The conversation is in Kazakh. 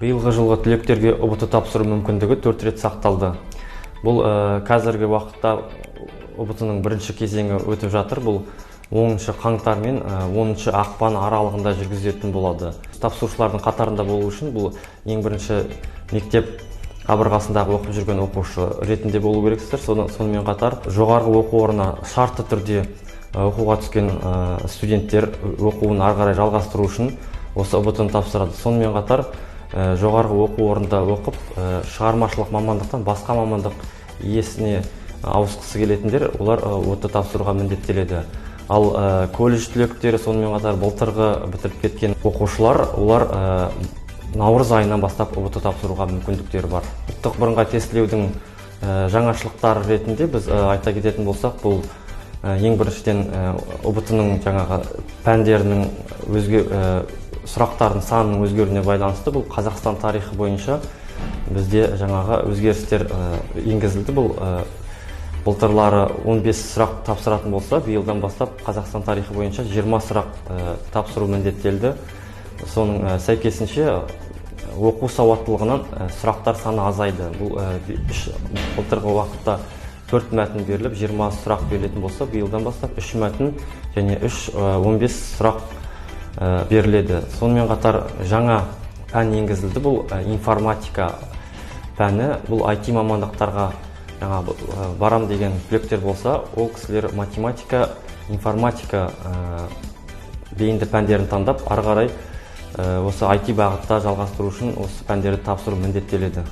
Биылғы жылғы түлектерге ҰБТ тапсыру мүмкіндігі 4 рет сақталды. Бұл қазіргі уақытта ҰБТ-ның бірінші кезеңі өтіп жатыр. Бұл 10 қаңтар мен 10 ақпан аралығында жүргізілетін болады. Тапсырушылардың қатарында болу үшін бұл ең бірінші мектеп қабырғасындағы оқып жүрген оқушы ретінде болу керексіздер. Сонымен қатар жоғарғы оқу орнына шартты түрде оқуға түскен студенттер оқуын ары қарай жалғастыру үшін осы ҰБТ-ны тапсырады. Сонымен қатар жоғарғы оқу орнында оқып, шығармашылық мамандықтан басқа мамандық иесіне ауысқысы келетіндер, олар ҰБТ тапсыруға міндеттеледі. Ал колледж түлектері, сонымен қатар былтырғы бітіріп кеткен оқушылар, олар наурыз айынан бастап ҰБТ тапсыруға мүмкіндіктері бар. Ұлттық бірыңғай тестілеудің жаңашылықтары ретінде біз айта кететін болсақ, бұл ең біріншіден ҰБТ-ның жаңағы пәндерінің өзге сұрақтардың санының өзгеруіне байланысты бұл Қазақстан тарихы бойынша бізде жаңағы өзгерістер енгізілді. Бұл былтырлары 15 сұрақ тапсыратын болса, биылдан бастап Қазақстан тарихы бойынша 20 сұрақ тапсыру міндеттелді. Соның сәйкесінше оқу сауаттылығынан сұрақтар саны азайды. Бұл былтырғы уақытта 4 мәтін беріліп, 20 сұрақ берілетін болса, биылдан бастап 3 мәтін және 15 сұрақ беріледі. Сонымен қатар жаңа пән енгізілді, бұл информатика пәні. Бұл IT мамандықтарға жаңа барам деген түлектер болса, ол кісілер математика, информатика бейінді пәндерін таңдап, ары қарай осы IT бағытта жалғастыру үшін осы пәндерді тапсыру міндеттеледі.